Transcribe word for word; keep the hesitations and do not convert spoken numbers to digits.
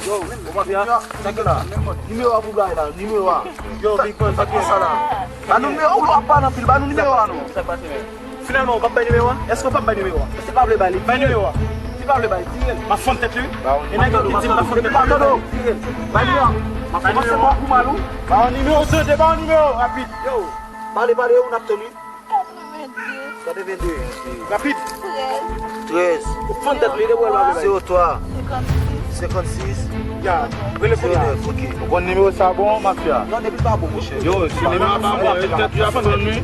Yo, mafya, sa ki la? Nimewo a pou bay la, nimewo a. Yo, Big Boy, sa ki sa la? Ba nou nimewo, ou ap pale anpil, ba nou nimewo a nou. Sa k pase, men? Finalman, ou p ap bay nimewo a? Èske ou p ap bay nimewo a? Si l pa vle bay li, bay nimewo a. Si l pa vle bay, tire l. M ap fann tèt li. E nèg yo ki di m m ap fann tèt li. Tire l. Bay nimewo a. M ap kòmanse bon pou mal ou. Ba yon nimewo, sante, ba yon nimewo, rapid. Yo, pale, pale, yo, n ap tann wi. Katrevenn de. Katrevenn de. Rapid. Trèz. Trèz. Ou fann tèt li, de wè l pa vle bay. Zewo twa. Senkannsis. Senkannsis. Ya, rele kounye a. Zewo nèf, ok. Ou konn nimewo sa bon, mafya? Non, depi l pa bon, monchè. Yo, si nimewo a pa bon, e tèt yo ap fann wi.